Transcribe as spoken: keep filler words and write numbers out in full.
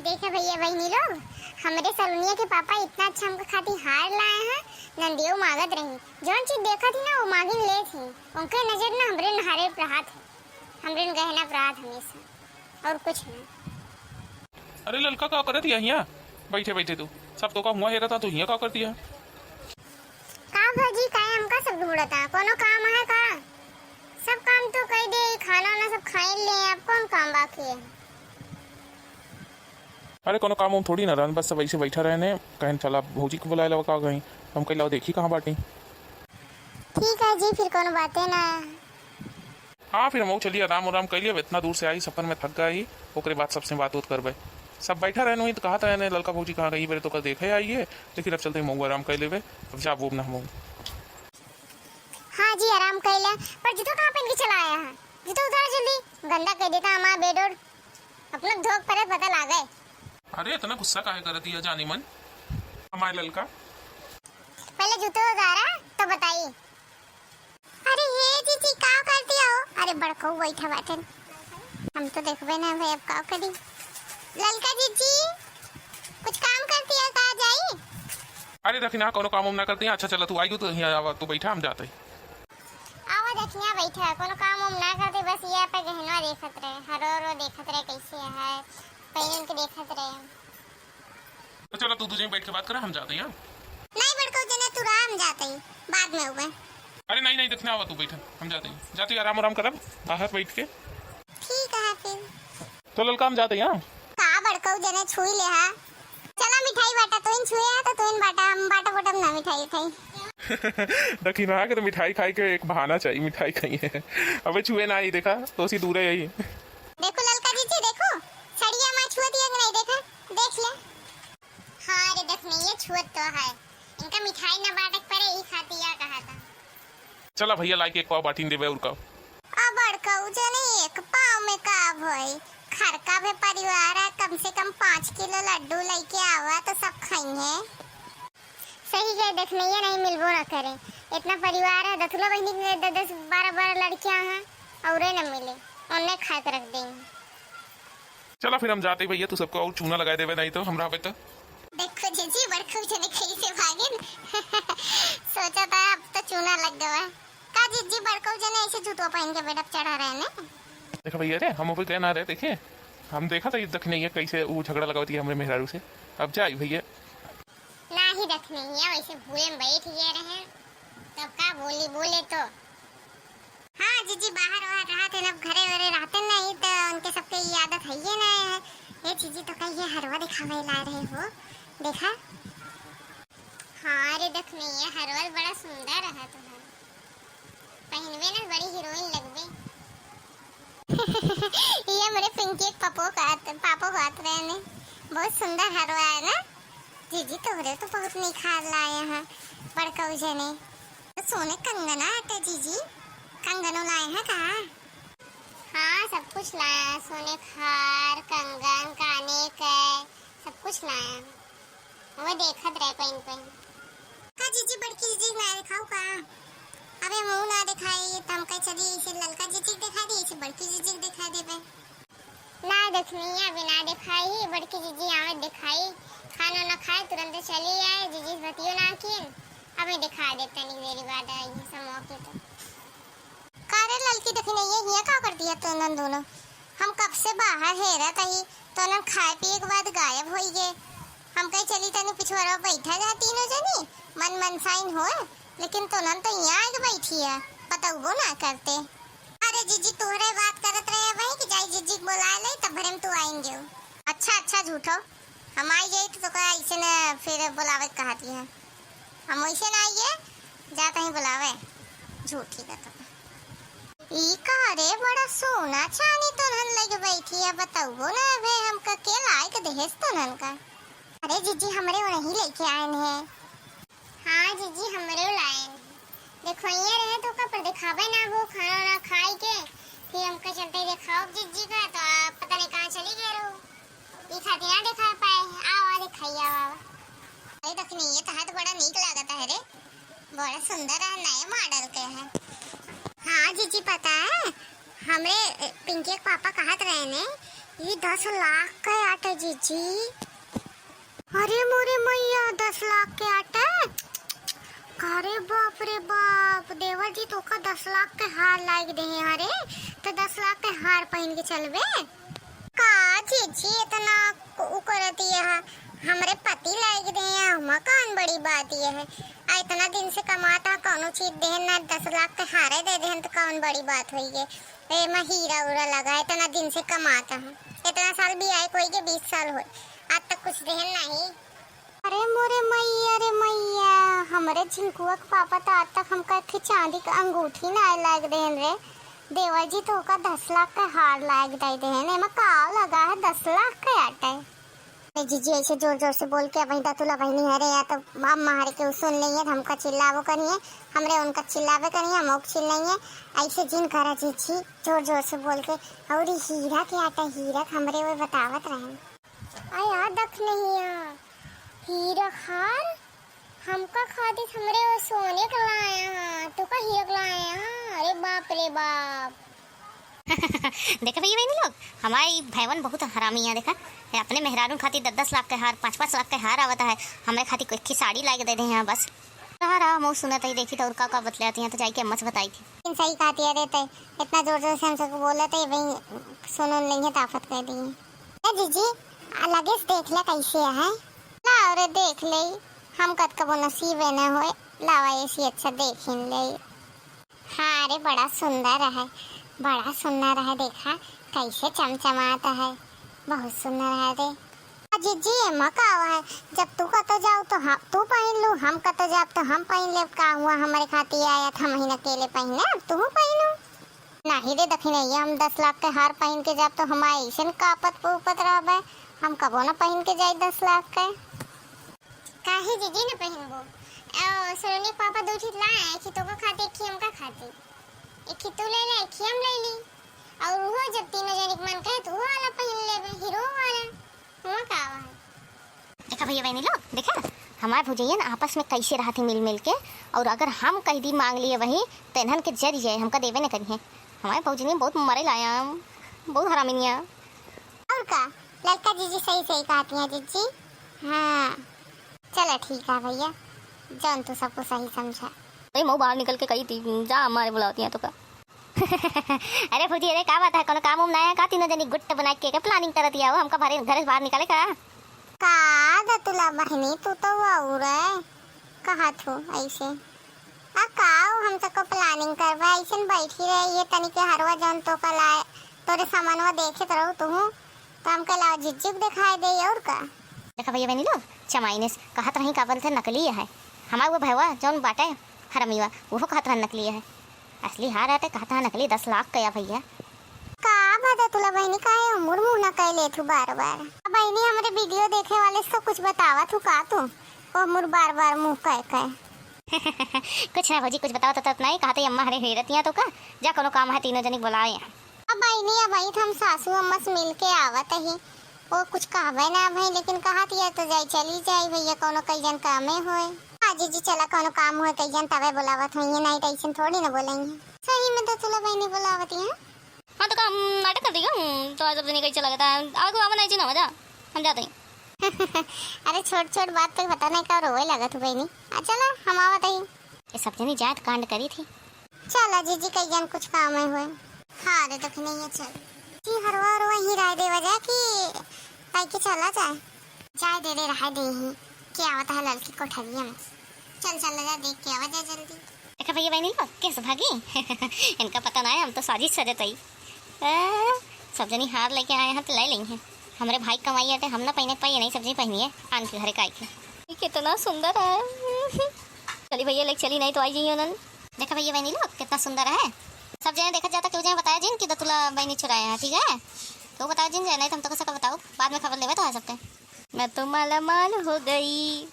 देखा भइया बहिनी लोग, हमरे सलोनिया के पापा इतना अच्छा हमका खातिर हार लाए हैं। नंदियो मांगत रही, जौन चीज देखत ही ना वो मांगिन लेत ही। उनके नजर ना हमरे नहारे पर हाथ है, हमरे गहना पर हाथ हमेशा, और कुछ नहीं। अरे ललका, का करत हिया हियाँ? बैठे बैठे तू, सब तो का हुआ हेरत हा, तू हियाँ का करत हिया? का भौजी, काहे हमका सब ढूंढत हा? कोनो काम है का? सब काम तो कई दे, खाना वाना सब खाई ले, अब कौन काम बाकी है? अरे कोनो काम वाम थोड़ी ना रहन, बस सब ऐसे बैठा रहने, कहन चला भौजी के बुलाए लावा का कहीं, हम कही लाओ देखी कहाँ बाटी। ठीक है जी, फिर कोनो बातें ना। हाँ, फिर हम चलिए आराम उराम कर लिए, अब इतना दूर से आई, सफर में थक गए ही, ओकरे बाद सबसे बात उत करबे। सब बैठा रहने हुई तो कहत रहने ललका भौजी कहाँ गई, बेरे तो कल देखे आई है, लेकिन अब चलते ही मऊ आराम कर लेबे। अब जाब वो ना हम। हाँ जी, आराम कर ले, पर जूता कहाँ पहन के चला आया है? जूता उतार जल्दी, गंदा कर देता हमारा बेड उड, अपना धोक परे पता लागे। अरे इतना गुस्सा काहे करत हिया जानी मन? हमारे ललका। पहले जूता उतारा तो बताई। अरे हे जीजी, का कर दिया हो? अरे बड़कऊ बैठा बाटन, हम तो देखबे ना भाई, अब का करी? ललका जीजी, कुछ काम कर दिया का जाई? अरे दखिना, कोनो काम वाम ना करती है। अच्छा चला, तू आई गयो तो यहाँ आवा, तू बैठा, हम जाते हैं। आवा दखिना बैठा, कोनो काम वाम ना करते, बस ये पे गहनवा देखत रहे, हरो हरो देखत रहे कैसे है, पहन के देखत रहे। तो चलो, तू दूजे बैठ के बात करा, हम जाते हैं। नहीं बड़कऊ जने, तू रहा, हम जाते ही, बाद में हुए। अरे नहीं नहीं, देखना हुआ, तू बैठा, हम जाते हैं, जाते ही आराम आराम करब बाहर बैठ के। ठीक है फिर। तो ललका, हम जाते हैं। का बड़कऊ जने छुई ले हा? चला मिठाई बाटा, तू इन छुए हा तो तू इन बाटा, हम बाटा बोटम ना मिठाई उठाई। दखिना के तो मिठाई खाई के एक बहाना चाहिए, मिठाई खाई है। अबे छुए ना आई, देखा तो उसी दूर है यही। देखो ललका जीजी, देखो सड़िया मा छुअत हिया कि नहीं, देखा, देख ले। हाँ रे दखिनैया, छुअत तो है, इनका मिठाई ना बांटक परे, ई खातिर या कहा था। चला भैया, लाइके एक पाव बाटिन देबे और का। अब बड़कऊ जने एक पाव में का भई, घर का भी परिवार है, कम से कम पाँच किलो लड्डू लइके आवा तो सब खइहें। सही कहे दखिनैया, नहीं मिलबो ना करे, इतना परिवार है, दथुला बहिनी के दस दस बारह बारह लड़कियां हैं, औरे न मिले, उन्हें खाए के रख देंगे। चला फिर हम जाते भैया, तू सबको और चूना लगाए देवे, नहीं तो हम रहबे तो। देखो जीजी, बड़कऊ जने कैसे भागिन। सोचा था अब तो चूना लग गवा। का जीजी, बड़कऊ जने ऐसे जूतवा पहन के बेडप चढ़ा रहे ने? देखो भैया रे, हम ऊपर गए ना रहे, देखे, हम देखा था ये दखिनैया कैसे वो झगड़ा लगावती है हमरे मेहरारू से। अब जाई भैया। नाही दखिनैया, वैसे भूले में बैठ गए रहे, तब का बोली, बोले तो। हाँ जीजी, बाहर वाहर रहत है ना, घरे वरे रहते नहीं तो उनके सबके ये आदत है ये ना है। ये जीजी तो कहीं ये हरवा दिखावे ला रहे हो, देखा। हाँ रे दखिनैया, हरवा बड़ा सुंदर रहा तुम्हारा, पहनवे ना बड़ी हीरोइन लगबे। ये हमरे पिंकी के पापो कहत, पापो कहत रहे ने, बहुत सुंदर हरवा है ना जीजी, तोहरे तो बहुत निखार लाए हैं बड़कऊ जने। तो सोने कंगना आटे जीजी, कंगनो लाए हैं का? हाँ, सब कुछ लाया, सोने खार, कंगन, काने के, सब कुछ लाया। वो देखत रहे पहिन पहिन। का जीजी, बड़की जीजी ना दिखाऊ का? अबे मुंह ना दिखाई, तो हम कहे चली इसे ललका जीजी के दिखा दी, इसे बड़की जीजी के दिखा देबे। ना दखिनैया, अबे ना दिखाई, बड़की जीजी आवे दिखाई, खाना ना खाए, तुरंत चली आए, जीजी से बतियो ना किन, अबे दिखा दे तनी देरी बाद आई है सब मौके तो। का रे ललकी दखिनैया, हियाँ का करती है तोनन दोनों? हम कब से बाहर हेरत हई, तोनन खाए पिए के बाद गायब होई गे। हम कहे चली तनी पिछुआरा बैठा जा तीनों जनी, मन मनसाइन होए, लेकिन तोनन तो हियाँ आके बैठी है, बतउबो ना करते। अरे जीजी, तोहरे बात करत रहे वही कि जाई जीजी के बोला ले, तब भरे में तू आइन जेऊ। अच्छा अच्छा झूठो, हम आई जाई तो तोका ऐसे न फिर बोलावे के कहती है। हम वैसे ना आइए, जाता ही बुलावे। झूठी का तो। ई का रे, बड़ा सोना चानी तोहन लगे बैठी है, बतउबो ना अबे हमका के लायक देहेस तोहन का। अरे जीजी, हमरे वही लेके आए हैं। हाँ जीजी, हमरे लाए हैं। देखो ये रहे तो का पर दिखावे ना वो खाना ना खाई के, फिर हमका चलते दिखाओ जीजी का, तो आप पता नहीं कहाँ चली गए रहो। ई खातिर ना देखा पाए। आओ, आओ, दिखाई, आओ, आओ। अरे दखिनैया, तोहार तो बड़ा नीक लागत है रे, बड़ा सुंदर है, नए मॉडल के है। हाँ जीजी, पता है, हमरे, ए, पिंकी के पापा कहत रहे ने ई दस लाख के आटे जीजी। अरे मोरे मैया, दस लाख के आटे। अरे बाप रे बाप, देवर जी तोका दस लाख के हार लाइके देहे हैं। अरे तो दस लाख के हार पहिन के चलबे का जीजी? इतना उ करती है, हमरे पति लाइके देहे हैं, हम कौन बड़ी बात ये है? आ इतना दिन से कमाता, कौनो चीज देहन ना, दस लाख के हारे दे देहन तो कौन बड़ी बात होई गे? एमा हीरा उरा लगा, इतना दिन से कमाता है, इतना साल बियाहे के होई गे, बीस साल होए, आज तक कुछ देहन नहीं। अरे मोरे मैया रे मैया, हमरे झिंकुआ के पापा तो आज तक हमका एक ठे चांदी के अंगूठी ना लाइके देहन रे। देवर जी तोका दस लाख के हार लाइके दे देहन, एमा का लगा है, दस लाख के आटे। अरे जीजी, ऐसे जोर जोर से बोल के, अबहीं दतुला बहिनी हरे या तो अम्मा हरे के उ सुन लेइए, हमका चिल्लाबो करिए, हमरे उनका चिल्लाबे करिए, हम ओक चिल्लाइए। ऐसे जिन करा जीजी, जोर जोर से बोल के। और ई हीरा के आटा, हीरा के हमरे वो बतावत रहन। आ यार दखिनहिया, हीरा हार हमका खातिर हमरे वो सोने के लाया हा, तू का हीरा के लाया हा? अरे बाप रे बाप। देखा भैया बहनी लोग, हमारे ई भैवन बहुत हरामी है। देखा, अपने मेहरारू खातिर दस दस लाख के हार, पाँच पाँच लाख के हार आवता है, हमरे खातिर कोई की साड़ी लाइके दे दे हैं बस। रहा रहा, हम सुनत ही देखी तो और का का बतलाती हैं, तो जाइके अम्मा से बताई थी। लेकिन सही कहती है रे, ते इतना जोर जोर से हम सबको बोलत है, वही सुन उन लेंगे तो आफत कर दी। ए जीजी, आ लगे से देख ले कैसे है। ला रे देख ले, हम कत कबो नसीबे न होए, लावा ऐसी अच्छा देख ही ले। हाँ रे, बड़ा सुंदर है, बड़ा सुंदर है। देखा कैसे चमचमात है, बहुत सुंदर है रे। आ जीजी, एमा का है, जब तू कतो जाओ तो हम, तू पहिन लू, हम कतो जाब तो हम पहिन लेब। का हुआ, हमरे खातिर आया था, हम ही अकेले पहिने, अब तू पहिनू। नहीं रे दखिनैया, हम दस लाख के हार पहिन के जाब तो हम ऐसन कापत पूपत रहबे, हम कबो न पहिन के जाई दस लाख के। काहे जीजी न पहिनबो? ओ, सोनू के पापा दू ठे लाए, एक ही तोका खातिर, एक ही हमका खातिर। एक ही तू ले ले, एक ही हम ले ली। और वो जब तीनों जने के मन करे तो वो वाला पहिन लेबे, हीरो वाला। हुआ का आवा है? देखा भैया बहनी लोग, देखा, हमार भौजैयन आपस में कैसे रहत ही मिल मिल के। और अगर हम कह दी मांग लिए वही, तो इन्हन के जर जाए, हमका देवे न करिए। हमारे भौजनी बहुत मरे लाया, बहुत हरामिनिया। और का, ललका जीजी सही सही कहती हैं जीजी। हाँ, चला ठीक है भैया, जौन तू सबको सही समझा। अरे मऊ बाहर निकल के कही थी, जा हमारे बुलावती हैं तो का। अरे भौजी, अरे का बात है, कोनो काम उम ना है का? तीनों जनी गुट बना के, के planning करत हिया हो, हमका भरे, घरे से बाहर निकाले का? का दतुला बहिनी, तू तो और है, कहत हो ऐसे। आ का हो, हम सबको planning करबे, ऐसे न बैठी रहे, ये तनी के हरवा जौन तो कल आए, तोरे सामानवा देखत रहो तू, तो हमके लाओ झिझिक दिखाई दे, और का? देखा भैया बहनी लोग, चमाइने से कहत रही का बोलते नकली है, हमार वो भैया जौन बाटे हरमिया, वो कहत रहन नकली है। असली हार आटे कहता है नकली दस लाख का या भैया। का बा दतुला बहिनी, काहे उमुर मुँह ना कह लेत हूँ बार बार? अब बहिनी हमरे video देखे वाले सब कुछ बतावत हूँ का तू? ओ मुर बार बार मुँह कह कह। कुछ ना भौजी, कुछ बतावत तो नहीं, कहते अम्मा हरे हेरतिया तो का, जा कोनो काम है तीनों जनिक बुलाए। अब बहिनी, अब आई हम सासू अम्मा से मिल के आवत ही। वो कुछ कहबे ना भाई, लेकिन कहत ये तो जाई, चली जाई भैया, कोनो कई जन कामे होए। हाँ जीजी, चला कोनो काम होए कई जन तबे बुलावत होइए, नहीं तो ऐसन थोड़ी ना बोलेंगे। सही में तो चलो बहिनी बुलावत है। हाँ तो का हम नाटक कर दिया, तो आज अब नहीं कहीं चला गया था। आवा को आवा नहीं जी ना, जा, हम जाते हैं। अरे छोट छोट बात पे पता नहीं का रोवे लगत हो बहिनी। आ चला हम आवत ही। ये सब जनी जात कांड करी थी। चला जीजी, कई जन कुछ काम है होए। हाँ रे, दखिनैया चल। जी, हरवा हरवा ही राय देवा जा कि ताई के चला जाए। जाए दे रे, रहा दे ही। के आवत है लड़की कोठरिया में। चल, चल जा, देख के आवा जाए जल्दी। देखा भैया बहनी लोग, कैसे भागी? इनका पता ना है, हम तो साजिश सजत हई। ए, सब जनी हार लेके आए हैं तो ले लेंगे। हमरे भाई कमाई आटे, हम ना पहने पाई, नहीं सब जनी पहनिए आन के घरे काई के। ये कितना सुंदर है। चली भैया, लेके चली, नहीं तो आई जाइए उन्होंने। देखा भैया बहनी लोग, कितना सुंदर है। सब जने देखत जाता, केहू जने बताया जिन कि दतुला बहनी चुराया है, ठीक है? तो बताया जिन, नहीं तो हम तो कैसे का बताओ, बाद में खबर लेवे तो है सबके। मैं तो माला माल हो गई।